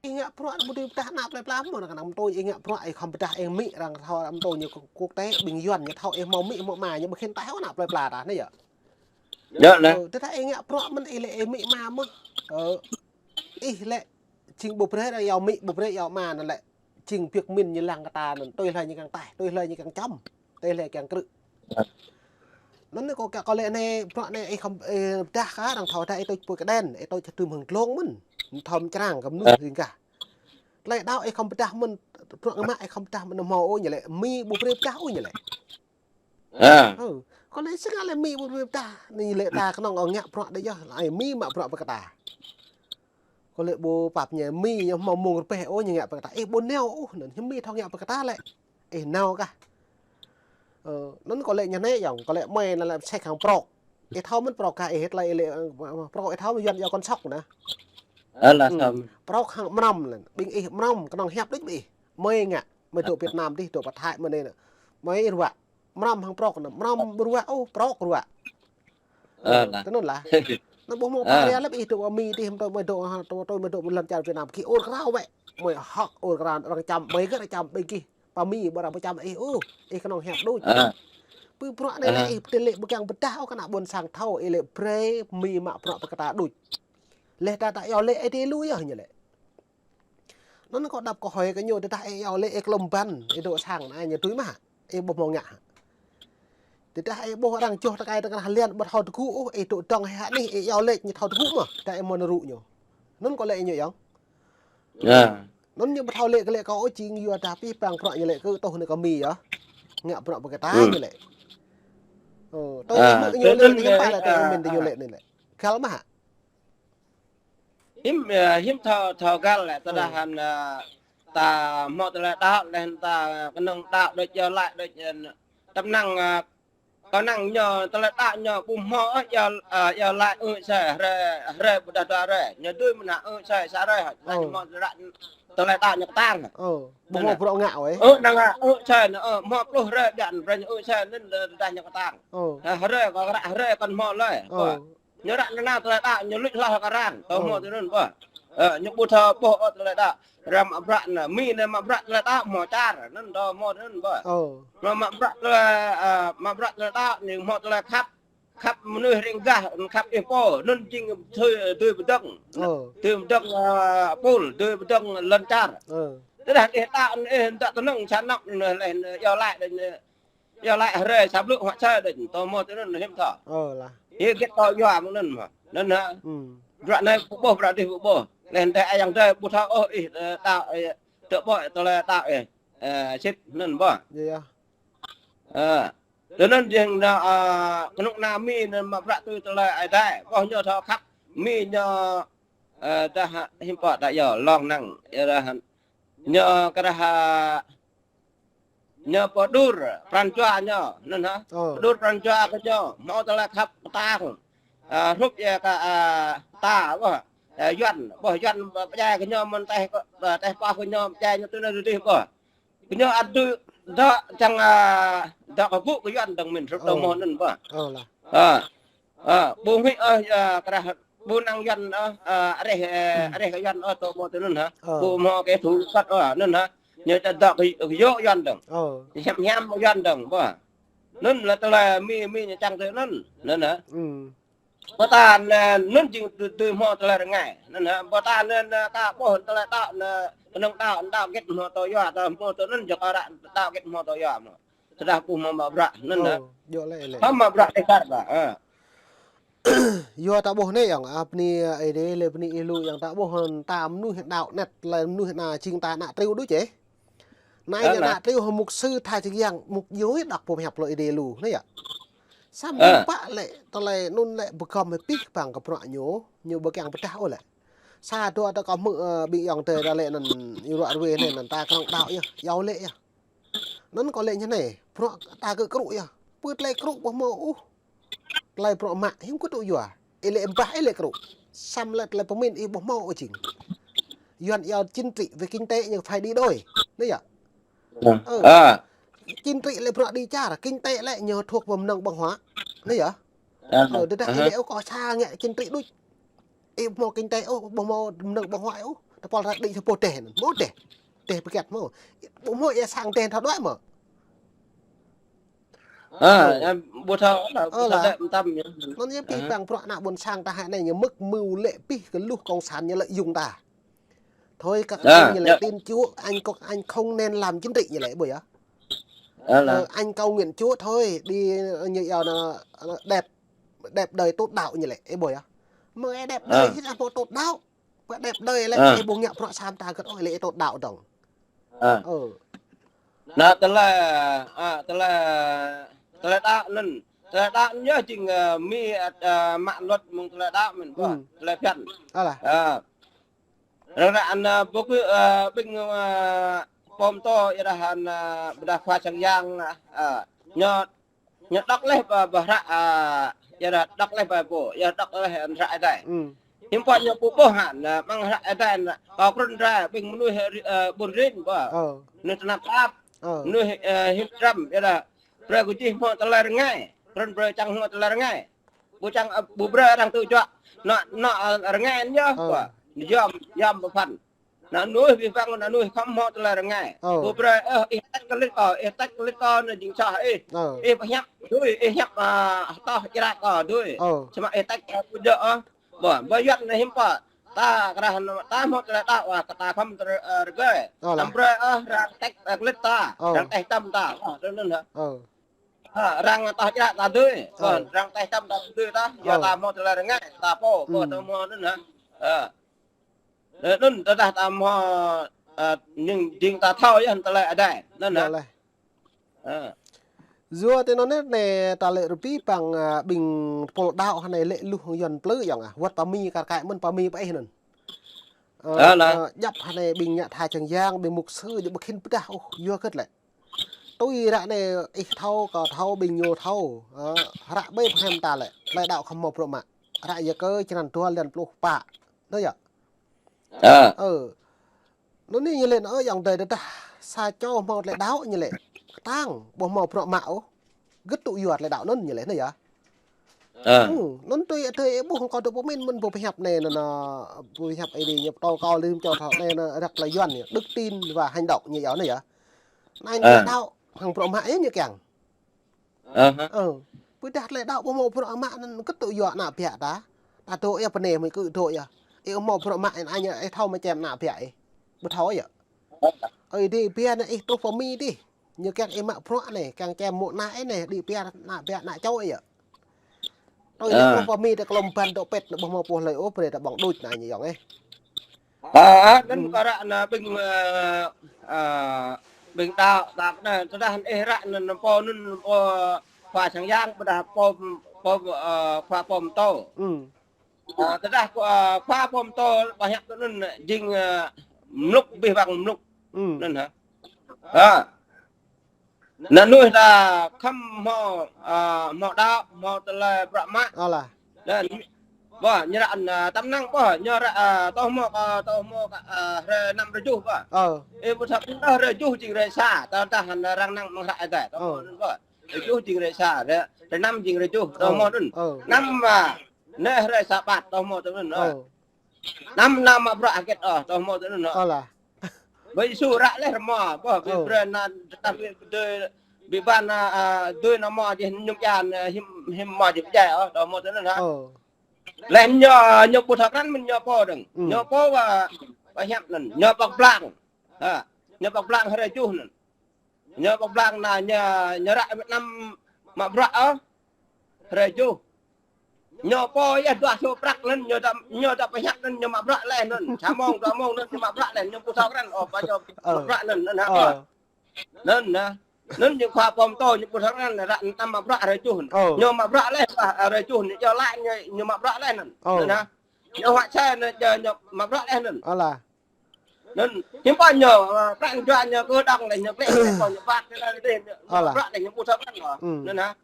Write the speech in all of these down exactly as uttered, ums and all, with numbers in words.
Ih ngă bruă ƀu dưi pơdah ană plơi pla mơ̆n, kơnơ̆ng mơ̆ tui ih ngă bruă ih khŏm pơdah ih mĭ arăng thâo mơ̆ tui ñu kơ quốc tế ƀing Yuan ñu thâo ih hmâo mĭ hmâo ama ñu ƀu khĭn taih ôh ană plơi pla ta anai yơh. Yơh anai. Ơ, tơdah ih ngă bruă mơ̆n ih lĕ ih mĭ ama mơ̆n. Ơ, ih lĕ jing ƀu brơi arăng iâu mĭ ƀu brơi iâu ama anŭn lĕ jing biă min ñu lăng kơ ta anŭn tui hlơi ñu kiăng taih, tui hlơi ñu kiăng čăm, tui hlơi kiăng krư̆. Anŭn kâo kơ kâo lĕ anai bruă anai ih khŏm ih pơdah kơ arăng thâo dah ih tui pui kơđen, ih tui čơdơ̆m hăng dlông mơ̆n. Thâo mčrang kơ mơnuih ring gah. Tơlơi đaŏ ih khŏm pơdah mơ̆n, bruă ngă mă ih khŏm pơdah mơ̆n hmâo ôh ñu lĕ, mĭ ƀu brơi pơdah ôh ñu lĕ. Ơ, kâo lĕ sĭt ngă lĕ mĭ ƀu brơi pơdah, anai lĕ ta kơnơ̆ng ôh ngă bruă đôč yơh, lĕ mĭ mă bruă pơkă ta. Kâo lĕ ƀu pap ñu mĭ ñu hmâo mông rơbeh ôh ñu ngă pơkă ta. Ih ƀu nao ôh, anŭn hiư̆m mĭ thâo ngă pơkă ta lĕ. Ih nao kah. Ơ, anŭn kâo lĕ ñu anai yơh, kâo lĕ mơi anŭn lĕ sek hăng prŏk. Ih thâo mơ̆n prŏk kah ih hơt lĕ ih lĕ, ơ, prŏk ih thâo mơ̆n Yuan iâu con sóc anŭn. Ơ, lah thâo. Prŏk hăng mrăm lĕ, ƀing ih mrăm kơnơ̆ng hiăp đôč ƀing ih. Mơi ngă, mơi dŏ Việt Nam dih, dŏ pơ Thái mơi anai anŭn. Mơi ruă. Mrăm hăng prŏk anŭn, mrăm ruă, ôh, prŏk ruă. Ơ, tui anŭn lah. Anŭn ƀu hmâo pơria lĕ ih dŏ pơ Mi dih, mơi dŏ, mơi dŏ, mơi dŏ lŏn čar Việt Nam. Gih ur krao wĕ. Mơi hŏk ur krao arăng čăm, mơi gơ̆ arăng čăm ƀing gih. Pơ Mi ƀu arăng pơčăm ih ôh, ih kơnơ̆ng hiăp đôč. Pơ bruă anai lĕ ih tơlĕ ƀu kiăng pơdah ôh kơ ană ƀôn sang thâo, ih lĕ brơi Mi mă bruă pơkă ta đôč. Lĕ ta ta iâu lĕ ih dih lu yơh ñu lĕ. Anŭn kâo đăp kơ hơi kơ ñu, tơdah ih iâu lĕ ih klŏm ban, ih dŏ sang anai ñu tui mơ̆. Ih ƀu hmâo ngă. Tơdah ih ƀuh arăng joh tơkai tơkrah lian ƀu thâo tơgŭ ôh, ih dŏ dơ̆ng hĭ hă anih, ih iâu lĕ ñu thâo tơgŭ mơ̆, tơdah ih mơ̆n rŭ ñu. Anŭn kâo lĕ ñu yơh. Anŭn ñu ƀu thâo lĕ kơ lĕ kâo ôh jing yua dah pih pang bruă ñu lĕ kơ tŏh anai kơ Mi yơh. Ngă bruă pơkă ta ñu lĕ. Ơ, tui ih mơ̆ ñu lĕ, hiư̆m pă lĕ tui ih mĭn tui ñu lĕ anai lĕ. Găl mơ̆ hă? Hiư̆m, ơ, hiư̆m thâo, thâo găl lĕ, tơdah hăn, ơ, ta hmâo tơlơi đaŏ, lĕ hăn ta kơnơ̆ng đaŏ đôč, iâu laĭ đôč, ơ, tơm năng, ơ, kơnơ̆ng ñu tơlơi đaŏ ñu ƀu hmâo, ơ, iâu, ơ, iâu laĭ, ơ, sĕ, hrơi, hrơi ƀôdah dua hrơi, ñu dưi mơ̆n hă, ơ, sĕ, sa hrơi, hă, tơdah ñu hmâo tơlơi đaŏ, tơlơi đaŏ ñu kơtang. Ơ, ƀu hmâo bruă ngă wĕ. Ơ, năng, ơ, sĕ, ơ, hmâo pluh hrơi, ƀiă, brơi ñu, ơ, sĕ, anŭn, ơ, tơdah ñu kơtang. Ơ. Hă, hrơi, kơ ră hrơi kơ hmâo lơi. Ơ. Ñu ră nao tơlơi đaŏ, ñu luč hloh kơ arăng, tơ hmâo tui anŭn ƀơh. Ơ, ñu ƀu thâo ƀuh ôh tơlơi đaŏ. Arăng mă bruă anai, Mi anai mă bruă tơlơi đaŏ hmâo čar, anŭn tơ hmâo tui anŭn ƀơh. Ơ. Mă, mă bruă tơlơi, ơ, mă bruă tơlơi đaŏ, ñu hmâo tơlơi khăp, khăp mơnuih ring gah, khăp ih pô, anŭn jing tui, tui pơdơ̆ng. Ơ. Tui pơdơ̆ng, ơ, pul, tui pơdơ̆ng lŏn čar. Ơ. Tơdah ih đaŏ, ih dŏ tơnŏng sa anŏ, anai lĕ, iâu laĭ, anai, iâu laĭ hrơi sa blư̆ hŏk sĕ đôč, tơ hmâo tui anŭn hiư̆m thâo. Ơ lah. Ih gĕt tơ yua mơ̆ng anŭn mơ̆. Anŭn hă. Bruă anai ƀu ƀuh, bruă dih ƀu ƀuh. Lĕ hơdai ayŏng adơi ƀu thâo ôh ih, ơ, đaŏ, ơ, tơ ƀơi tơlơi đaŏ ih, ơ, sĭt anŭn ƀơh. Yơh, yơh. Ơ. Tui anŭn jing anai, ơ, kơnuk kơna Mi anŭn mă bruă tui tơlơi Ơi Adai. Ƀơh ñu thâo khăp Mi ñu, ơ, dah hiư̆m pă dah yơh, lŏng năng, yơh dah ñu kơ dah, ơ, ñu pơđur pran jua ñu, anŭn hă? Ơ. Pơđur pran jua kơ ñu, hmâo tơlơi khăp kơtang. Ơ, hrup yơh kơ, ơ, ta, ƀơh, ơ, Yuan, ƀơh Yuan pơdjai kơ ñu mơ̆n teh, ơ, teh pah kơ ñu pơdjai ñu tui anai tui adih ƀơh. Kơ ñu ăt dưi dŏ čang, ơ, dŏ kơ ƀŭk kơ Yuan dơ̆ng mơ̆n, hrup tơ hmâo anŭn ƀơh. Ơ lah. Ơ. Ơ, ƀu hmâo, ơ, ơ, kơ dah ƀu năng Yuan, ơ, ơ, areh, ơ, areh kơ Yuan, ơ, tơ hmâo tui anŭn hă. Ơ. Ƀu hmâo kơ thŭ kơt, ơ, anŭn hă. Ñu ta dŏ kơ, kơ yŏ Yuan dơ̆ng. Ơ. Hiam, hiam Yuan dơ̆ng, ƀơh. Anŭn lĕ tơlơi Mi, Mi ñu čang tui anŭn. Anŭn hă. Ƀơh ta anai, anŭn jing tui, tui hmâo tơlơi rơngai. Anŭn hă, ƀơh ta anai, anai, ta ƀuh tơlơi đaŏ, anai, kơnơ̆ng đaŏ, đaŏ gĕt hmâo tơ yua, ta hmâo tui anŭn jing kơ ră đaŏ gĕt hmâo tơ yua mơ̆. Tơdah ƀu hmâo mă bruă, anŭn hă. Ơ, yơh lĕ, lĕ. Hmâo mă bruă tơkar ƀơh, ơ. Yua ta ƀuh anai yơh, ơ, bơni, ơ, Ơi Adai lĕ bơni ih lu yơh ta ƀuh, ơ, ta mơnuih đaŏ anet, lĕ mơnuih anai jing ta ană triu đôč yơh. Anai ñu ană triu hmâo mục sư tha jing yang, mục yua đăk pơm hiăp lu Ơi Adai lu, anai yơh. Samơ̆ pă lĕ, tơlơi anŭn lĕ pơgăm hĭ pih pang kơ bruă ñu, ñu ƀu kiăng pơdah ôh lĕ. Sa dua tơ kơ hmư̆, ơ, ƀing ayŏng adơi ta lĕ anŭn, ih ruă ruê anai anŭn ta kơnơ̆ng đaŏ yơh, iâu lĕ yơh. Anŭn kâo lĕ ñu anai, bruă ta kơ krŭ yơh. Pơ tơlơi krŭ ƀu hmâo ôh. Tơlơi bruă mă, hiư̆m kơ tŭ yua. Ih lĕ ƀah, ih lĕ krŭ. Samơ̆ lĕ tơlơi pơmĭn ih ƀu hmâo ôh jing. Yuan iâu chính trị với kinh tế ñu phải đi đôi. Anai yơh. Ơ. Chính trị lĕ bruă đi čar, kinh tế lĕ ñu thuộc vào mơnơ̆ng ƀơ̆ng huă. Anai yơh. Ơ, tơdah ih lĕ ôh kơ sa ngă chính trị đôč. Ih ƀu hmâo kinh tế ôh, ƀu hmâo mơnơ̆ng ƀơ̆ng huă ôh. Pol ta đĭ sa boh dêh anŭn. Mơ̆ dêh. Dêh pơkĕt mơ̆. Ƀu hmâo ia sang dêh thâo đuaĭ mơ̆. Ơ. Ơ, ƀu thâo lah, ơ ƀu thâo lah. Đĕ mơtam ñu. Anŭn yơh pih păng bruă ană ƀôn sang ta hă anai ñu mơ̆k mơ̆ lĕ pih kơ luh cộng sản ñu lợi dụng ta. Thôi các anh, ñu lĕ tin Chúa, anh có, anh không nên làm chính trị, ñu lĕ ƀu yơh. Ơ, anh cầu nguyện Chúa thôi, đi, ñu iâu anŭn, anŭn đẹp, đẹp đời tốt đạo, ñu lĕ ƀu yơh. Mơ̆ ih đẹp đời hĭ dah hmâo tốt đạo. Pơ đẹp đời lĕ ih ƀu ngă bruă sa mơta gơ̆t ôh lĕ ih tốt đạo dơ̆ng. Ơ. Anŭn tơlơi, ơ, tơlơi, tơlơi đaŏ anŭn. Tơlơi đaŏ anŭn yơh jing, ơ, mi, ơ, mă luật mơ̆ng tơlơi đaŏ mơ̆n ƀuh. Tơlơi phiăn. Ơ lah. Ơ. Ră anŭn, ơ, ƀu kơ, ơ, ƀing, ơ, pô pơtô yơh dah anŭn, ơ, ƀôdah khua sang yang, ơ, ñu Ñu đŏk laih ƀơi, ƀơi hră, a, yua dah đŏk laih ƀơi pô, yua đŏk laih hră Ơi Adai. Hiư̆m pă ñu ƀu ƀuh hă, anŭn, mơ̆ng hră Ơi Adai anŭn, kâo krŭn rai, ƀing mơnuih, ơ, ƀun rin, ƀuh. Mơnuih tơnap tap, mơnuih, ơ, hiam dram, yua dah, brơi kơ jih hmâo tơlơi rơngai, krŭn brơi čang hmâo tơlơi rơngai. Ƀu čang, ơ, ƀu brơi arăng tŭ juă, anŭn, anŭn, ơ, rơngai anŭn yơh, ƀuh. Yom, yom pơphan. Ană mơnuih abih bang ană mơnuih khŏm hmâo tơlơi rơngai. Ơ. Ƀu brơi, ơ, ih tač kơ lĭt kâo, ih tač kơ lĭt kâo anŭn jing soh ih. Ơ. Ih pơhiăp dưi, ih hiăp, a, hơtŏh jrăk kâo dưi. Ơ. Samơ̆ ih tač, ơ, ƀu djơ̆, ơ. Ƀuh, ƀơi Yuan anai hiư̆m pă. Ta kơ rah anŭn, ta hmâo tơlơi đaŏ, a, kơ ta khŏm tơ-, ơ, rơgơi. Ơ lah. Tăm brơi, ơ, arăng tač, ơ, kơ lĭt ta. Ơ. Arăng tač tăm ta. Ơ, tui anŭn hă. Ơ. Ha, arăng tač jrăk ta dưi. Ơ. Ƀuh, arăng tač tăm ta dưi ta. Yua ta hmâo tơlơi rơngai, ta pô, ƀuh, ta hmâo anŭn hă. Ơ. Ơ, anŭn tơdah ta hmâo, ơ, ñu jing ta thâo yơh tơlơi Ơi Adai. Anŭn hă. Yơh laih. Ơ. Yua tui anŭn anai, anai ta lĕ rơbih bang, ơ, ƀing tơpul đaŏ hơnai lĕ luh Yuan plư yơh ah. Wơ̆t pơ Mi kar kaĭ mơ̆n pơ Mi pơ ih anŭn. Ơ, ơ, lah. Ơ, djŏp hơnai ƀing ngă tha čang yang, ƀing mục sư djŏp ƀu khĭn pơdah, ôh, yua hơget lĕ. Tui ră anai ih thâo, kâo thâo, ƀing ñu thâo. Ơ, hră ƀơi pơhrăm ta lĕ, tơlơi đaŏ khŏm hmâo bruă mă. Hră Yakơ črăn dua lăn pluh pă. Anŭn yơh. Ơ. Ơ. Anŭn anai ñu lĕ, ơ, ayŏng adơi tơdah sa čô hmâo tơlơi đaŏ ñu lĕ. Kơtang, ƀu hmâo bruă mă ôh. Gơ̆t tŭ yua tơlơi đaŏ anŭn ñu lĕ, anŭn yơh. Ơ. Ơ, anŭn tui, tui ih ƀuh kâo tŭ pơmĭn mơ̆n ƀu pơhiăp anai, anŭn, anŭn, ƀu pơhiăp ih dih ñu pơtô kâo lĕ čô thâo anai, anŭn răk tơlơi Yuan ñu. Đức tin và hành động ñu yơh, anŭn yơh. Anai tơlơi đaŏ, hăng bruă mă ih ñu kiăng. Ơ hă. Ơ, ƀôdah tơlơi đaŏ ƀu hmâo bruă mă anŭn gơ̆t tŭ yua ană biă ta. Ta dŏ yơh pơ anai mơ̆ kơ dŏ yơh. Ih ƀu hmâo bruă mă anŭn, anŭn ih thâo mơ̆ čem ană biă ih. Ƀu thâo yơh. Ơi Adai biă anŭn ih truh pơ Mi dih. Ñu kiăng ih mă bruă anai, kiăng čem mơ̆ ană ih anai, Ơi Adai biă ană biă ană čô ih yơh. Tui ih truh pơ Mi ta klŏm ban dŏ pĕt anŭn ƀu hmâo pô hlơi ôh, brơi ta ƀơ̆ng đôč anŭn ñu yơh ih. Ơ, ơ, anŭn kơ ră anŭn ƀing, ơ, ơ, ƀing đaŏ, đaŏ anŭn, tơdah ih ră anŭn, anŭn pô anŭn, anŭn pô khua sang yang, ƀôdah pô, pô, ơ, khua pô pơtô. Ơ, tơdah khua, ơ, khua pô pơtô pơhiăp tui anŭn, jing, ơ, mlŭk, abih bang mlŭk. Anŭn hă. Ơ. Ană mơnuih ta khŏm hmâo, ơ, hmâo đaŏ, hmâo tơlơi bruă mă. Ơ lah. Anŭn, ƀuh, ñu ră, ơ, tăm năng ƀuh, ñu ră, ơ, tơhmô kơ, tơhmô kơ, ơ, hrơi năm hrơi tơjuh ƀuh. Ơ. Ih ƀu thâo ƀing ta hrơi tơjuh jing hrơi sa, ta, ta hăng arăng năng mơ̆ng hră Ơi Adai. Ơ. Tơhmô anŭn ƀuh. Hrơi tơjuh jing hrơi sa, hrơi, hrơi năm jing hrơi tơjuh, tơhmô anŭn. Ơ. Năm, ơ, anai hrơi Sabat, tơhmô tui anŭn. Ơ. Năm, năm mă bruă hơget ôh, tơhmô tui anŭn. Ơ lah. Ƀơi Yêsu ră laih rơma, ƀuh, ƀing brơi anŭn, tơdah ƀing dui, ƀing ƀan, a, a, dui anŭn mơ̆ jing ñu kiăng, a, hiư̆m, hiư̆m mơ̆ jing pơdjai, ơ, tơhmô tui anŭn hă. Ơ. Laih ñu, ñu ƀu thâo krăn mơ̆n ñu pô dơ̆ng. Ñu pô ƀu, ƀu hiăp anŭn, ñu pơk blang. Hă, ñu pơk blang hrơi tơjuh anŭn. Ñu pơk blang anŭn, ñu, ñu ră Việt Nam mă bruă ôh. Hrơi tơjuh. Ñu pô yơh dua sô prăk anŭn, ñu ta, ñu ta pơhiăp anŭn, ñu mă bruă laih anŭn. Sa mông, dua mông anŭn, ñu mă bruă laih, ñu ƀu thâo krăn, ôh, ƀu ñu mă bruă anŭn, anŭn hă. Ơ. Anŭn, anŭn. Anŭn ñu khua pô pơtô, ñu ƀu thâo krăn, ră anŭn ta mă bruă hrơi tơjuh anŭn. Ơ. Ñu mă bruă laih, ƀuh, hrơi tơjuh anŭn, ñu laĭ ñu, ñu mă bruă laih anŭn. Ơ. Anŭn hă. Ñu huă sa anŭn, ñu, ñu mă bruă laih anŭn. Ơ lah. Anŭn, hiư̆m pă ñu, ơ, prăk jua ñu kơ đang laih ñu klĕ, ñu păt, ñu laih, ñu mă bruă laih ñu ƀu thâo krăn ôh. Anŭn hă.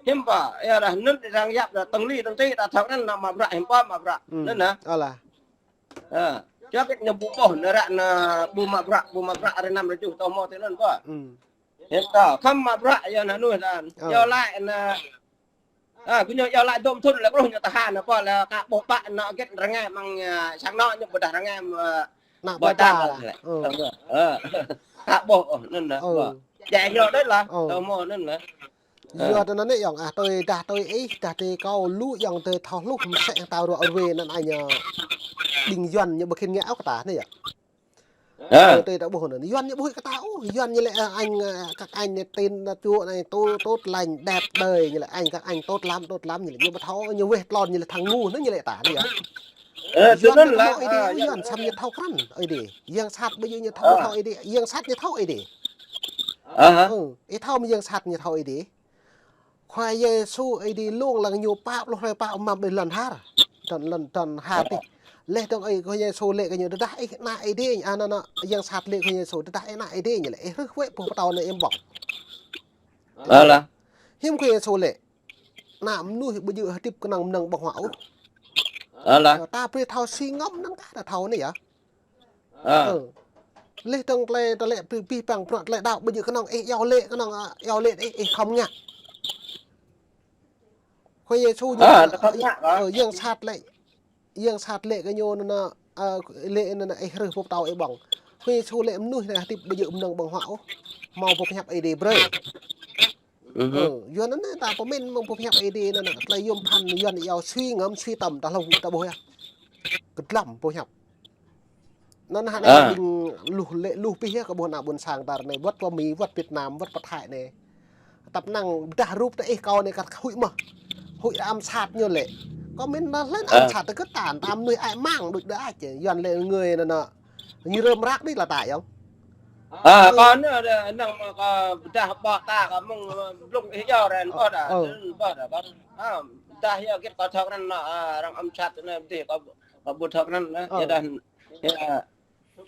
Hiư̆m pă, yua dah anŭn arăng yap dah tơlơi, tơlơi ta thâo anŭn mă bruă, hiư̆m pă mă bruă. Anŭn hă. Ơ lah. Ơ, čuă kĕt ñu ƀu ƀuh, anŭn ră anŭn ƀu mă bruă, ƀu mă bruă hrơi năm hrơi tơjuh tơhmô tui anŭn ƀuh. Hiư̆m pă, khŏm mă bruă yơh ană mơnuih ta. Ơ. Yua laĭ anŭn, a, kơ ñu yua laĭ dôm thŭn lĕ truh ñu tơhan, anŭn pô lĕ kơ ƀuh ƀă anŭn hơget rơngai mơ̆ng, a, sang anŭn ñu ƀôdah rơngai, a, Ană ƀơi ta lĕ. Ơ. Ơ. Ơ. Ƀôh, ơ, anŭn lah. Ơ. Ƀôh. Jai yơh đôč lah. Ơ. Tơhmô anŭn lah. Ơ. Yua tơ anŭn anai yơh, ah, tui dah tui ih, dah tui kâo lu yơh tơ thâo hluh mơsĕ ta ruă ruê anŭn ai ñu. Ƀing Yuan ñu ƀu khĭn ngă ôh kơ ta anai yơh. Ơ. Tui ta ƀuh anŭn. Yuan ñu ƀu huĭ kơ ta ôh, Yuan ñu lĕ, ơ, anh, ơ, các anh này tên là Chúa này tốt, tốt lành, đẹp đời, ñu lĕ anh, các anh tốt lắm, tốt lắm, ñu lĕ ñu ƀu thâo, ñu weh tlôn, ñu lĕ thâo ngu, anŭn ñu lĕ ta anai yơh. Ơ, Yuan ñu thâo Ơi Adai, Yuan săm ñu thâo krăn Ơi Adai. Yang sat ƀu djơ̆ ñu thâo, thâo Ơi Adai, yang sat ñu thâo Ơi Adai. Ơ, ih thâo mơ̆ yang sat ñu thâo Ơi Adai. Khua Yêsu Ơi Adai lông lăng ñu pă pluh hrơi pă mlam ƀơi lŏn har. Lŏn, lŏn, lŏn har tih. Laih dơ̆ng ơi Khua Yêsu lĕ kơ ñu tơdah ih ană Ơi Adai, anŭn, anŭn, yang sat lĕ Khua Yêsu tơdah ih ană Ơi Adai ñu lĕ ih rưh wĕ boh pơtâo anai ih ƀơ̆ng. Alah. Hiư̆m Khua Yêsu lĕ. Ană mơnuih ƀu djơ̆ hơdip kơnơ̆ng mơnơ̆ng ƀơ̆ng huă ôh. Alah. Ơ, ta brơi thâo sui ngăm anŭn ta, ta thâo anai yơh. Ơ. Ơ. Laih dơ̆ng tơlơi, tơlơi abih bang bruă tơlơi đaŏ ƀu djơ̆ kơnơ̆ng ih iâu laĭ kơnơ̆ng, ơ, iâu laĭ ih, ih khŏm ngă. Khua Yêsu ñu, ơ, ta khŏm ngă, ơ, yang sat lĕ. Yang sat lĕ kơ ñu anŭn, ơ, lĕ anŭn ih rưh boh pơtâo ih ƀơ̆ng. Khua Yêsu lĕ mơnuih anai hơdip ƀu djơ̆ mơnơ̆ng ƀơ̆ng huă ôh. Hmâo boh pơhiăp Ơi Adai brơi. Ơ, Yuan anŭn ta pơmĭn mơ̆ng boh pơhiăp Ơi Adai anŭn, tơlơi yôm phăn Yuan iâu sui ngăm sui tơm ta hlâo ta ƀuh yơh. Kơdlăm boh pơhiăp. Anŭn hă anai ƀing luh lĕ luh pih yơh kơ ƀuh ană ƀôn sang ta anai, wơ̆t pơ Mi, wơ̆t Việt Nam, wơ̆t pơ Thái anai. Tăp năng pơdah rup ta ih kâo anai kăt huĭ mơ̆. Huĭ ăm sat ñu lĕ. Kâo mĭn anŭn lĕ ăm sat tơgơ̆t ta, ta mơnuih ai mang đôč đa ăč. Yuan lĕ người anŭn, anŭn. Ñu rơm rak đôč lah ta yơh. Ơ, kâo anŭn, anŭn mơ̆ kâo pơdah ƀô̆ ta kâo mơ̆ng, ơ, blung ih yơh ren ƀô̆ dah. Ơ. Ren ƀô̆ dah kâo. Ơ, dah yơh git kâo thâo krăn anŭn, ơ, arăng ăm sat anŭn dih kâo, kâo ƀu thâo krăn anŭn. Ơ. Yơh dah, yơh,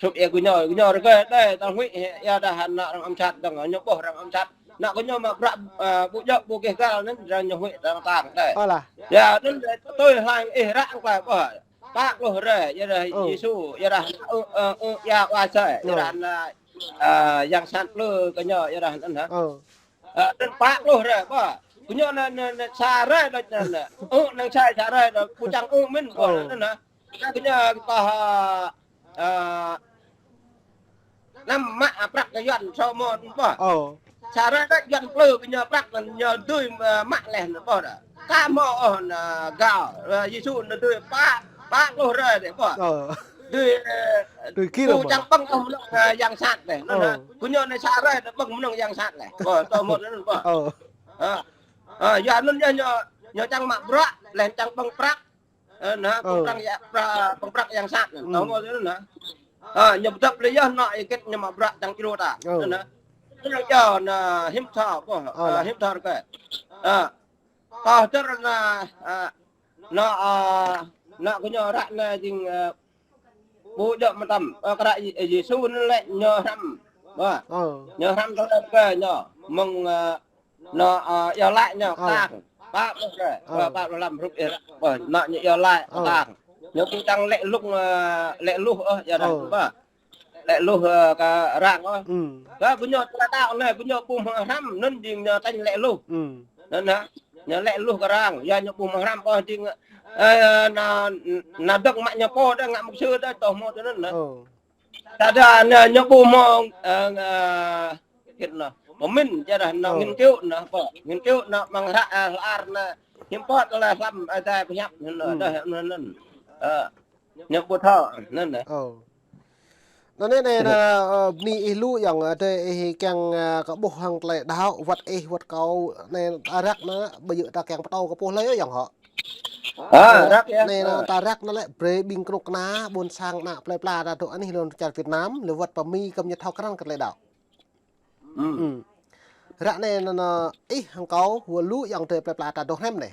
sŭp yơh gơñu, gơñu rơgơi đơi, tơl huĭ, yơh dah anŭn arăng ăm sat dơ̆ng, ñu ƀô̆ arăng ăm sat. Anŭn gơñu mă bruă, ơ, ƀu djơ̆ ƀu gêh găl anŭn, arăng ñu huĭ arăng tang đơi. Alah. Yơh, anŭn tui hlăng ih ră anŭn klai ƀô̆. Pă pluh hrơi, yơh dah Yêsu, yơh dah, ơ, ơ, ơ, yơh wa sai, yơh dah anŭn, ơ, yang sat plư kơ ñu, yơh dah anŭn hă. Ơ. Ơ, anŭn pă pluh hrơi, ƀô̆. Kơ ñu anŭn, anŭn, anŭn sa hrơi đôč anŭn, anŭn. Ơ, anŭn sa, sa hrơi đôč, ƀu čang ơ mĭn, ƀô̆, anŭn hă. Anŭn kơ ñu kơ, ơ, Anăm mă prăk kơ Yuan sô mơ̆n ƀô̆. Ơ. Sa hrơi đôč Yuan plư kơ ñu prăk anŭn ñu dưi, ơ, mă laih anŭn ƀô̆ dah. Ka hmâo ôh anŭn gao, ơ, Yêsu anŭn dưi pă, pă pluh hrơi dih ƀô̆. Ơ. Dưi, ơ, dưi kil ƀu čang ƀơ̆ng ôh mơnơ̆ng, ơ, yang sat dih. Anŭn, ơ, ơ. Kơ ñu anai sa hrơi dah ƀơ̆ng mơnơ̆ng yang sat laih. Ƀô̆, tơhmô anŭn ƀô̆. Ơ. Ơ. Ơ, yua anŭn yơh ñu, ñu čang mă bruă, laih čang ƀơ̆ng prăk. Ơ, anŭn, ơ, pơ̆ng prăk ya, pra-, pơ̆ng prăk yang sat anŭn. Ơ. Tơhmô anŭn, anŭn. Ơ, ñu pơdŏp lĕ yơh anŭn, ih git ñu mă bruă čang čru ta. Ơ. Anŭn, anŭn. Anŭn yơh anŭn hiam thâo, ơ, hiam thâo rơkơi. Ơ. Kâo tơr anŭn, ơ, anŭn, ơ, anŭn kơ ñu ră anai jing, ơ, ƀu djơ̆ mơtam, ơ, kơ ră Yê-, Yêsu anŭn lĕ ñu hrăm. Ƀô̆. Ơ. Ñu hrăm tơlơi rơkơi ñu. Mơ̆ng, ơ, Anŭn, ơ, iâu laĭ ñu tang. Pă pluh hrơi, pă pluh lăm hrup ih ră. Ơ, anŭn ñu iâu laĭ tang. Ñu ƀu čang lĕ luh, ơ, lĕ luh, ơ, yơh dah, ƀô̆. Lĕ luh, ơ, kơ arăng, ơ. Kơ gơñu tơlơi đaŏ anai, gơñu ƀu hmâo hrăm, anŭn jing ñu tañ lĕ luh. Anŭn hă, ñu lĕ luh kơ arăng, yua ñu ƀu hmâo hrăm, ơ, jing, ơ, anŭn, anŭn dơ̆ng mă ñu pô dah, ngă mục sư dah, tơhmô tui anŭn, anŭn. Ơ. Tơdah anŭn ñu ƀu hmâo, ơ, ơ, git anŭn. Pơmĭn, yơh dah anŭn nghiên cứu anŭn, ƀô̆. Nghiên cứu anŭn mơ̆ng hră, ơ, hlăk anŭn. Hiư̆m pă tơlơi hlăm, ơ, Ơi Adai pơhiăp anŭn, ơ, dah anŭn, anŭn. Ơ. Ñu ƀu thâo, anŭn, anŭn. Ơ. Anŭn anai, anai, anŭn, ơ, bơni ih lu yơh, ơ, tơdah ih kiăng, ơ, kơ ƀuh hăng tơlơi đaŏ, wơ̆t ih, wơ̆t kâo, anai, arăk anŭn, ƀu djơ̆ ta kiăng pơtô kơ pô hlơi yơh hŏ. Ơ, arăk yơh. Anai, anŭn, ta arăk anŭn lĕ, brơi ƀing kơnuk kơna, ƀôn sang ană plơi pla ta dŏ anih lŏn čar Việt Nam, lĕ wơ̆t pơ Mi kơ ñu thâo krăn kơ tơlơi đaŏ. Ơ. Ră anai anŭn, anŭn, ih hăng kâo, wơ̆t lu yơh tơlơi plơi pla ta dŏ hrăm anai.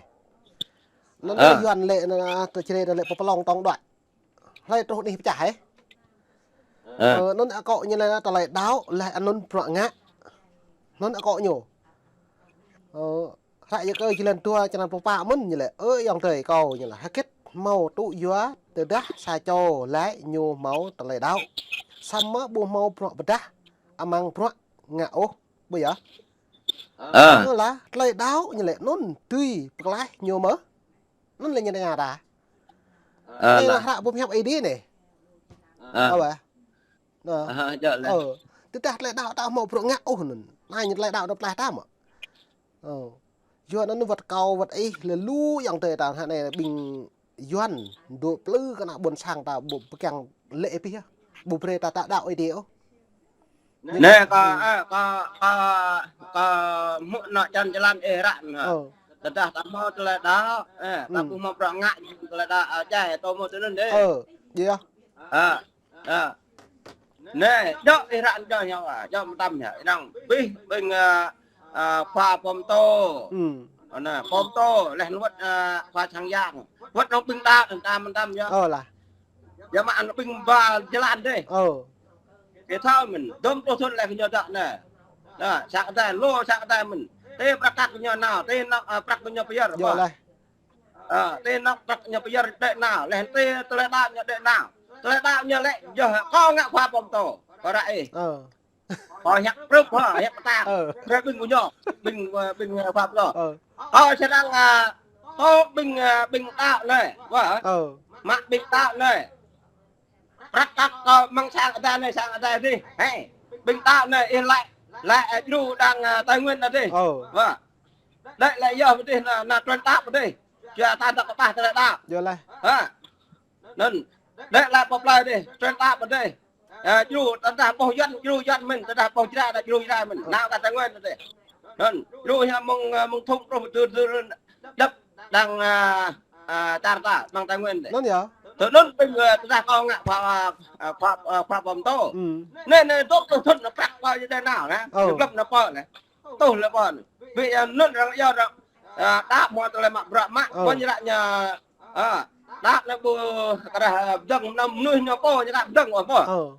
Anŭn, anŭn Yuan lĕ, anŭn, anŭn, tơ čơrê lĕ pơplông tong đuaĭ. Hlơi truh anih pơčah, ơ. Ơ, anŭn akŏ ñu lĕ tơlơi đaŏ, lĕ anŭn bruă ngă. Anŭn akŏ ñu. Ơ, hră Yakơ jơlan dua, črăn pluh pă mơ̆n ñu lĕ. Ơ, ayŏng adơi kâo ñu lĕ. Hơget hmâo tŭ yua, tơdah sa čô lĕ ñu hmâo tơlơi đaŏ. Samơ̆ ƀu hmâo bruă pơdah, amăng bruă ngă ôh. Ƀu yơh. Ơ. Anŭn lah, tơlơi đaŏ ñu lĕ anŭn dưi pơklaih ñu mơ̆. Anŭn lĕ ñu tơña ta. Ơ, anai lah hră boh pơhiăp Ơi Adai anai. Ơ. Ơ, ƀô̆. Nă. Ơ, djơ̆ laih. Ơ, tơdah tơlơi đaŏ ta hmâo bruă ngă ôh anŭn. Anai ñu tơlơi đaŏ ta plah ta mă. Ơ. Yua anŭn wơ̆t kâo wơ̆t ih lĕ lu ayŏng adơi ta hă anai ƀing Yuan dŏ plư kơ ană ƀôn sang ta ƀu pơkiăng lĕ ih pih yơh. Ƀu brơi ta ta đaŏ Ơi Adai ôh. Nĕ, kâo, ơ, kâo, kâo, kâo hmư̆ anŏ čan jơlan ih ră anŭn hă. Ơ. Tơdah ta hmâo tơlơi đaŏ, ơ, ta ƀu hmâo bruă ngă tơlơi đaŏ, ơ, jai, tơ hmâo tui anŭn dih. Ơ, djơ̆. Ơ, ơ. Nĕ, djơ̆ ih ră anŭn djơ̆ ñu, ơ, djơ̆ mơtam ñu. Năng bih ƀing, ơ, ơ, khua pơm tô. Anai, pơm tô, laih anŭn wơ̆t, ơ, khua sang yang. Wơ̆t anŭn ƀing đaŏ, anŭn ta mơtam ñu. Ơ lah. Yua mă anŭn ƀing ba jơlan dih. Ơ. Kơ thâo mơ̆n, dŏm tơl thŭn laih kơ ñu đaŏ anai. Nă, sang Adai, lu sang Adai mơ̆n. Tơ prăk kăk ñu nao, tơ nŏk, ơ, prăk ñu pơyơr. Djơ̆ laih. Ơ, tơ nŏk prăk ñu pơyơr đĕ nao, laih tơ tơlơi đaŏ ñu đĕ nao. Tơlơi đaŏ ñu lĕ, yơh, kâo ngă khua pơm tô. Kâo ră ih. Ơ. Kâo hiăp prŭp hă, hiăp pơtang. Ơ. Brơi ƀing gơñu, ƀing, ơ, ƀing, ơ, khua pơm tô. Ơ. Kâo sơdang, ơ, tô ƀing, ơ, ƀing đaŏ anai. Wă. Ơ. Mă ƀing đaŏ anai. Prăk kăk kâo mơ̆ng sang Adai anai, sang Adai dih. Hei, ƀing đaŏ anai, ih laĭ, laĭ, ơ, djru đang, ơ, Tây Nguyên anai dih. Ơ. Wă. Đĕ laĭ yơh pơ dih, ană, ană truyền tap pơ dih. Yua ta dŏ kơƀah tơlơi đaŏ. Djơ̆ laih. Hă. Anŭn. Đĕ laĭ pơ plơi dih, truyền tap pơ dih. Ơ, djru, tơdah ƀuh Yuan, djru Yuan mơ̆n, tơdah ƀuh Jrai, đa djru Jrai mơ̆n. Ơ. Nao kơ Tây Nguyên anai dih. Anŭn. Djru hă mơ̆ng, ơ, mơ̆ng thŭn truh tơl, tơl, djăp đang, ơ, ơ, čar ta, mơ̆ng Tây Nguyên dih. Anŭn yơh. Tơ anŭn ƀing, ơ, tơdah kâo ngă khua, ơ, khua, ơ, khua pơm tô. Anai, anai, dŏ tơl thŭn anai prăk kâo jơdai nao, nă. Ơ. Ñu glŏm anai pơ anai. Tơl lĕ pơ anai. Ƀing, ơ, anŭn arăng yơh arăng, ơ, đaŏ hmâo tơlơi mă bruă mă, ơ, pơ ñu ră ñu, ơ, đaŏ anai ƀu kơ ră, ơ, pơdơ̆ng anăm mơnuih ñu pô, ñu đaŏ pơdơ̆ng ôh pô. Ơ.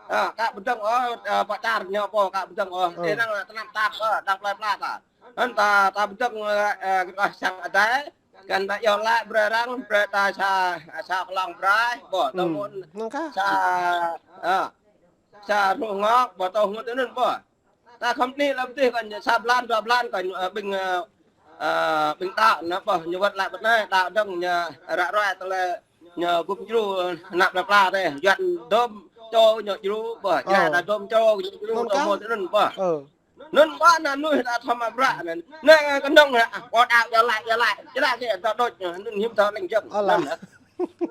Ơ, kă pơdơ̆ng ôh, ơ, pơ čar ñu pô, kă pơdơ̆ng ôh. Ơ. Ih năng tơnap tap, ơ, đang plơi pla ta. Anŭn ta, ta pơdơ̆ng, ơ, ơ, kơ sang Adai, kăn ta yơh laĭ brơi arăng, brơi ta sa, sa klong braih, pô, tơ mơ̆n. Năng kah? Sa, ơ, sa rơngot, pô, tơ hmâo tui anŭn pô. Ta khŏm anai lăm dih kơ ñu sa blan, dua blan kơ ñu, ơ, ƀing, ơ, ơ, ƀing đaŏ anai pô, ñu wơ̆t laĭ ƀơi anai, đaŏ dơ̆ng ñu ră ruai tơlơi ñu gum djru ană plơi pla dih, Yuan dŏm čô ñu djru pô, Jrai đa dŏm čô ñu djru, tơ hmâo tui anŭn pô. Ơ. Anŭn pô ană mơnuih ta thâo mă bruă anŭn. Anai kơnơ̆ng anai, pô đaŏ yơh laĭ, yơh laĭ. Jrai kơ ta đôč, anŭn hiư̆m thâo leng jơ̆ng. Ơ lah. Anŭn,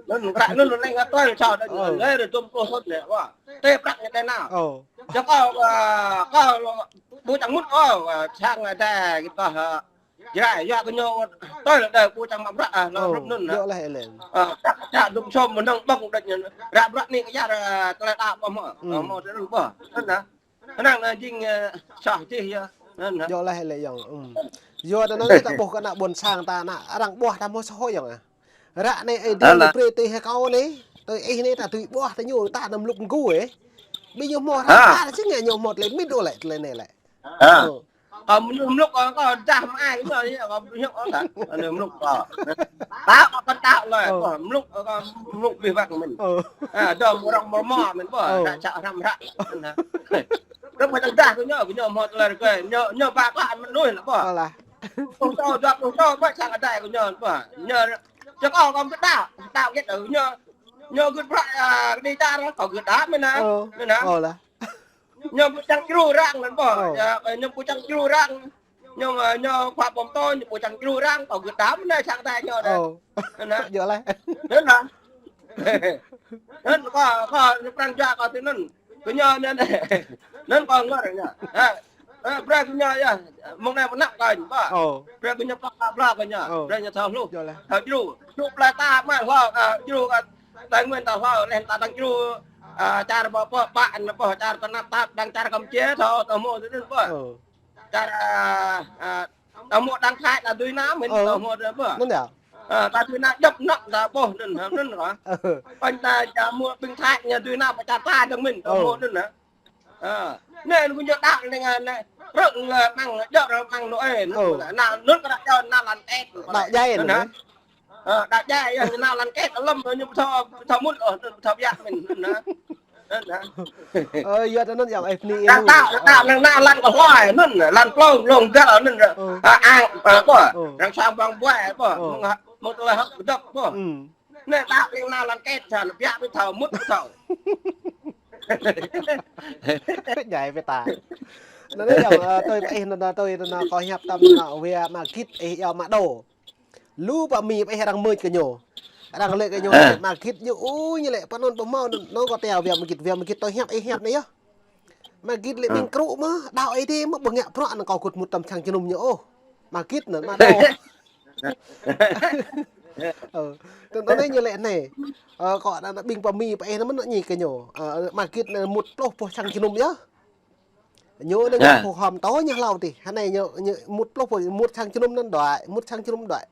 anŭn prăk, anŭn leng kơ tơl čô đôč. Ơ. Anai rơdŏm pô hŏt lĕ, wă. Tơ prăk ñu đĕ nao. Ơ. Čơkâo, ơ, kâo ƀu čang mŭt ôh, ơ, sang Adai kơ ta, ơ, Jrai, yua kơ ñu tơl đơi ƀu čang mă bruă, ơ, lŏ rup anŭn, ơ. Djơ̆ laih ih lĕ. Ơ, čăk, čăk dŏm sôm mơnơ̆ng ƀơ̆ng đôč ñu. Ră bruă anai kơ yua, ơ, tơlơi đaŏ pô hmâo. Ơ, hmâo tui anŭn pô. Anŭn nă. Anŭn, ơ, jing, ơ, soh jih yơh. Anŭn nă. Djơ̆ laih ih lĕ yơh. Ơ. Yua tui anŭn ta ƀuh kơ ană ƀôn sang ta ană arăng ƀuh ta hmâo soh yơh, ơ. Ră anai Ơi Adai ñu brơi tui hăng kâo anai, tui ih anai ta tui ƀuh ta ñu ta anăm lŭk nggu ih. Ƀing ñu hmâo hră ta sĭt ngă ñu hmâo tơlơi mĭn ôh lĕ, tơlơi anai lĕ. Ơ. Kâo mơnuih mlŭk kâo, kâo dah mă ai kơ ñu, kâo mlŭk kâo dah. Anai mlŭk kâo. Đaŏ kâo kăn đaŏ lơi, kâo mlŭk kâo, kâo mlŭk abih bang mơ̆n. Ơ. Ơ, dŏm arăng mơmŏ mơ̆n, ơ, ră čă hrăm hră. Anŭn nă. Rơ̆k mă čang dah kơ ñu, kơ ñu hmâo tơlơi rơkơi, ñu, ñu ba klă mơnuih lă pô. Ơ lah. Pluh čô, dua pluh čô, ƀơi sang Adai kơ ñu pô. Ñu, čơkâo kâo ƀu đaŏ, đaŏ yơh, ơ, ñu, ñu gưt bruă, ơ, kơđi čar, kâo gưt đaŏ mơ̆n nă. Ơ. Mơ̆n nă. Ơ lah. Ñu ƀu čang djru arăng anŭn pô. Ơ. Yua, ơ, ñu ƀu čang djru arăng. Ñu, ơ, ñu khua pơm tô, ñu ƀu čang djru arăng, kâo gưt đaŏ mơ̆n nă sang Adai ñu nă. Ơ. Anŭn nă. Djơ̆ laih. Anŭn nă. Anŭn kâo, kâo, ñu prăng jua kâo tui anŭn. Kơ ñu anŭn. Anŭn kâo ngă arăng ñu. Ơ, ơ, brơi kơ ñu yơh. Mơ̆ng anai pơnăp kâo ñu pô. Ơ. Brơi kơ ñu pơnăp kơ ñu. Ơ. Brơi ñu thâo hluh. Djơ̆ laih. Thâo djru. Djru plơi ta mă hlâo, ơ, djru kơ Tây Nguyên ta hlâo, laih ta đang djru, ơ, čar pơ, pơ, pơ, anŭn pô, čar tơnap tap, đang čar Campuchia, thâo, thâo hmâo tui anŭn pô. Ơ. Čar, ơ, ơ, ta hmâo đang Thái ta dưi nao mơ̆n, ơ, ta hmâo tui anŭn pô. Anŭn yơh. Ơ, ta dưi nao djŏp nŏk ta ƀuh anŭn, anŭn kâo. Ơ. Pơ ta ča hmâo ƀing Thái ñu dưi nao pơ čar ta dơ̆ng mơ̆n, ta hmâo anŭn nă. Ơ. Anai, anŭn kơ ñu đaŏ anai, anai. Rơ̆k, ơ, mơ̆ng, djơ̆ rơ̆k mơ̆ng Noel, anŭn. Ơ. Anŭn, anŭn kơ đaŏ čô anŭn lăn kĕt. Đaŏ djai anŭn, hă? Ơ, đaŏ djai, yơh, anŭn lăn kĕt, lơ̆m, ñu ƀu thâo, ƀu thâo mŭt, ơ, ƀu thâo biă mơ̆n, anŭn nă. Anŭn nă. Ơ, yua anŭn yơh, ih bơni. Đaŏ, đaŏ, đaŏ, anŭn lăn kơ hloai, anŭn, lăn plông, lông dăl, anŭn, ơ. Ơ. Ơ, ang, ơ, pô. Ơ. Arăng sang bang buai, pô. Ơ. Mơ̆ng, mơ̆ng tơlơi hơ̆k dŏ, pô. Ơ. Anai đaŏ leng nao lăn kĕt, sa, anŭn biă ƀu thâo, mŭt ƀu thâo. Djai pơ ta. Anŭn yơh, ơ, tui pơ ih anŭn, tui anŭn kâo hiăp tăm anŭn, wia mă git ih yua mă đô. Lu pơ Mi pơ ih arăng mưč kơ ñu. Arăng lĕ kơ ñu, ơ, lĕ mă git ñu, ui, ñu lĕ pơ anŭn pơ hmâo anŭn, anŭn kâo teo wia mă git, wia mă git tui hiăp ih hiăp anai yơh. Mă git lĕ, ơ, ƀing krŭ mơ̆, đaŏ ih dih mơ̆ ƀu ngă bruă anŭn kâo gŭt mŭt tăm sang jơnum ñu ôh. Mă git anŭn, mă đô. Ơ, tui anŭn anai ñu lĕ anai. Ơ, kâo anŭn, anŭn ƀing pơ Mi pơ ih anŭn mơ̆n ñu kơ ñu. Ơ, mă git anŭn mŭt pluh boh sang jơnum yơh. Ñu anŭn ngă, ơ, phô hom tơ ñu hlâo dih. Hơnai ñu, ñu mŭt pluh boh, mŭt sang jơnum anŭn đuaĭ, mŭt sang jơnum đuaĭ.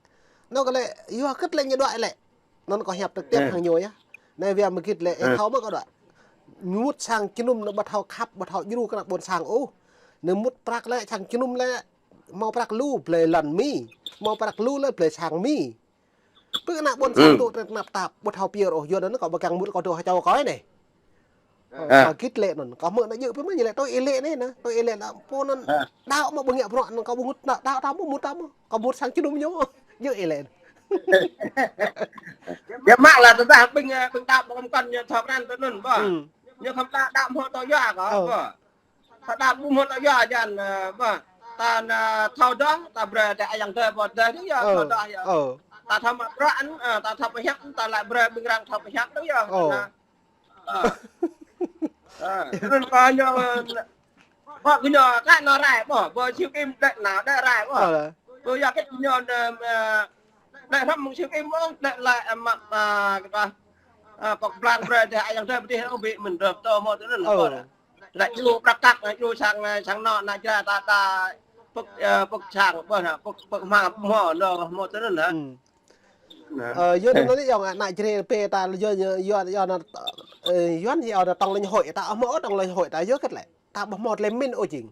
Anŭn kơ lĕ, yua hơget lĕ ñu đuaĭ lĕ. Anŭn kâo hiăp trực tiếp, ơ, hăng ñu yơh. Anai wia mă git lĕ, ơ, ih thâo mơ̆ kâo đuaĭ. Mŭt sang jơnum anŭn ƀu thâo khăp, ƀu thâo djru kơ ană ƀôn sang ôh. Anŭn mŭt prăk lĕ, sang jơnum lĕ, hmâo prăk lu blơi lŏn Mi. Hmâo prăk lu lĕ blơi sang Mi. Pơ ană ƀôn sang, ơ, dŏ tơnap tap, ƀu thâo pơyơr ôh, yua anŭn kâo ƀu kiăng mŭt kâo dŏ ha čô kâo anai. Ơ, ơ, mă git lĕ anŭn, kâo hmư̆ anŭn djơ̆ pơ mơ̆n ñu lĕ tui ih lĕ anai anŭn, tui ih lĕ anŭn, pô anŭn, ơ, đaŏ mơ̆ ƀu ngă bruă anŭn kâo ƀu ngŭt, đaŏ, đaŏ tăm mơ̆ mŭt tăm mơ̆, kâo mŭt sang jơnum ñu, djơ̆ ih lĕ. Yua mă lĕ tơdah ƀing, ơ, ƀing đaŏ ƀu khŏm kăn ñu thâo krăn tui anŭn, ƀă. Ơ. Ñu khŏm đaŏ, đaŏ hmâo tơ yua kâo, ơ, ƀă. Ta đaŏ ƀu hmâo tơ yua jăn, ơ, ƀă. Ta anŭn thâo đaŏ, ta brơi tơ ayŏng tơ pô tơ đaŏ yơh, ơ, thâo đaŏ yơh. Ơ. Ta thâo mă bruă anŭn, ơ, ta thâo pơhiăp, ta lĕ brơi ƀing arăng thâo pơhiăp đaŏ yơh. Ơ. Anŭn. Ơ. Ơ. Anŭn kơ ñu, ơ, ƀă kơ ñu kă anŭn rai ƀă, ƀă Siu Kim đĕ anŭn đĕ rai ƀă. Ơ. Ƀă yua kơ ñu anŭn, ơ, đĕ hrŏm mơ̆ng Siu Kim ôh, đĕ lĕ, ơ, mă, ơ, kơ ta, ơ, pŏk blang brơi tơ ayŏng tơ pơ dih ôh ƀu mĭn rơp tơ hmâo tui anŭn. Ơ. Lĕ djru prăk kăk, lĕ djru sang, sang anŭn ană Jrai ta, ta pŏk, ơ, pŏk sang ƀă anŭn, pŏk, pŏk hmang hmâo anŭn hmâo tui anŭn hă. Ơ. Anŭn. Ơ, yua anŭn anai yơh ană Jrai pơ ta yua, yua, yua anŭn, ơ, Yuan yơh anŭn tổng lãnh hội ta hmâo tổng lãnh hội ta yua hơget lĕ. Ta ƀu hmâo tơlơi mĭn ôh jing.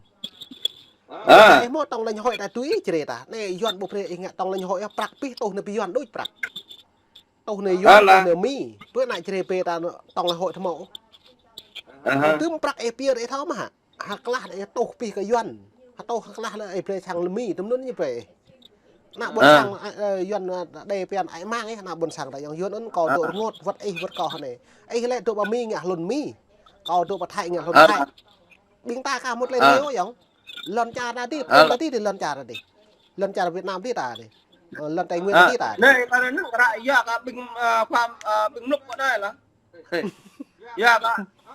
Ơ. Ih hmâo tổng lãnh hội ta tui Jrai ta. Anai Yuan ƀu brơi ih ngă tổng lãnh hội yơh prăk pih tuh anŭn pơ Yuan đôč prăk. Tuh anŭn Yuan, tuh anŭn Mi. Pơ ană Jrai pơ ta tổng lãnh hội ta hmâo. Ơ hă. Tơm prăk ih pơyơr ih thâo mơ̆ hă. Hơklah ih tuh pih kơ Yuan. Hă tuh hơklah lĕ ih brơi sang Mi, tơm anŭn ñu brơi. Ană ƀôn sang, ơ, ơ, Yuan, ơ, đe pian ai mang ih, ană ƀôn sang ta yơh Yuan anŭn kâo dŏ rơngot, wơ̆t ih, wơ̆t kâo hơnai. Ih lĕ dŏ pơ Mi ngă hlŭn Mi. Kâo dŏ pơ Thái ngă hlŭn Thái. Ƀing ta kah mŭt lĕ anai ôh yơh. Lŏn čar ta dih, ta dih, lŏn čar ta dih. Lŏn čar Việt Nam dih ta dih. Ơ, lŏn Tây Nguyên dih ta dih. Anai, kơ anŭn kơ ră yua kơ ƀing, ơ, khua, ơ, ƀing mlŭk pơ anai lah. Yua kơ,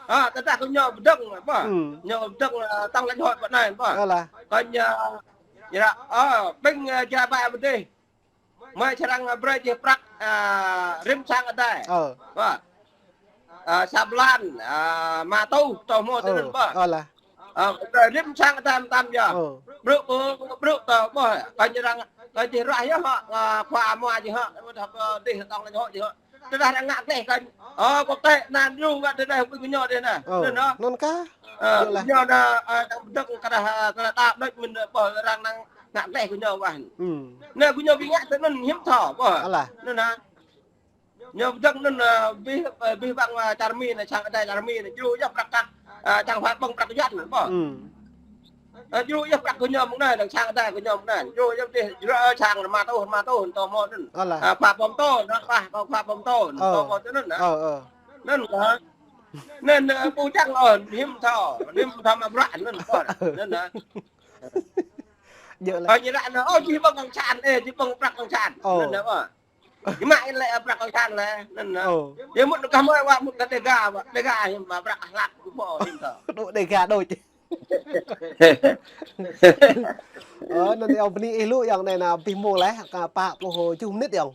ơ, tơdah kơ ñu pơdơ̆ng, ƀă. Ơ. Ñu pơdơ̆ng, ơ, tổng lãnh hội pơ anai, ƀă. Ơ lah. Kơ ñu, ñu ră, ơ, ƀing, ơ, Jrai ƀă pơ dih. Mơi čơrang, ơ, brơi jih prăk, ơ, rĭm sang adai. Ơ. Ƀă. Ơ, sa blan, ơ, rơma rơtuh, tơ hmâo tui anŭn, ƀă. Ơ lah. Ơ, brơi rĭm sang adai mơtam yơh. Ơ. Brŭ, ơ, brŭ tơ, ƀă. Kơ ñu arăng, kơ jih ruah yơh hŏ, ơ, khua mua jih hŏ, ƀă, ƀă, dih tổng lãnh hội jih hŏ. Tơdah arăng ngă gleh kơ, ơ, quốc tế anŭn djru ngă tơdah ƀing kơ ñu dih anŭn. Ơ, anŭn hă. Anŭn kah? Ơ, yua lah. Ñu anŭn, ơ, arăng pơdơ̆ng kơ tơdah, ơ, tơdah đaŏ đôč mĭn, ƀă, arăng năng ngă gleh kơ ñu wah. Ơ. Anŭn kơ ñu ƀu ngă tui anŭn hiam thâo, ƀă. Ơ lah. Anŭn hă. Ñu pơdơ̆ng anŭn, ơ, abih, ơ, abih bang, ơ, čar Mi anai, sang adai čar Mi anai, djru yơh prăk kăk, ơ, čang hua ƀơ̆ng prăk Yuan anŭn, ƀă. Ơ. Ơ, djru yơh prăk kơ ñu mơ̆ng anai, lăng sang adai kơ ñu mơ̆ng anai. Djru yơh dih, djru, ơ, sang rơma rơtuh, rơma rơtuh, tơ hmâo anŭn. Ơ lah. Ơ, khua pơm tô, anŭn, khua, khua pơm tô, tơ hmâo tui anŭn, anŭn. Ơ, ơ. Anŭn, ơ. Anŭn, ơ, ƀu čang, ơ, hiam thâo, hiam thâo mă bruă, anŭn, ƀă. Anŭn, ơ. Djơ̆ lah. Ơ, ñu ră anŭn, ơ, jih ƀơ̆ng cộng sản, ơ, jih ƀơ̆ng prăk cộng sản. Ơ. Anŭn, ơ, ƀă. Ñu mă lĕ prăk cộng sản lĕ, anŭn, anŭn. Ơ. Ñu mŭt kơ mơi wă mŭt kơ Dega, wă Dega ñu mă prăk hlak kơ pô hiam thâo. Dŏ Dega đôč. Ơ, anŭn yơh bơni ih lu yơh anai anŭn abih mông lĕ, kơ pă pluh tơjuh mơnit yơh.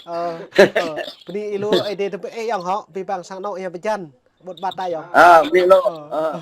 Ơ, ơ, bơni ih lu, ih dih tơpă ih yơh hŏ, abih bang sang anŏ yơh pơjăn, ƀut ƀat ta yơh. Ơ, bơni lu. Ơ. Ơ.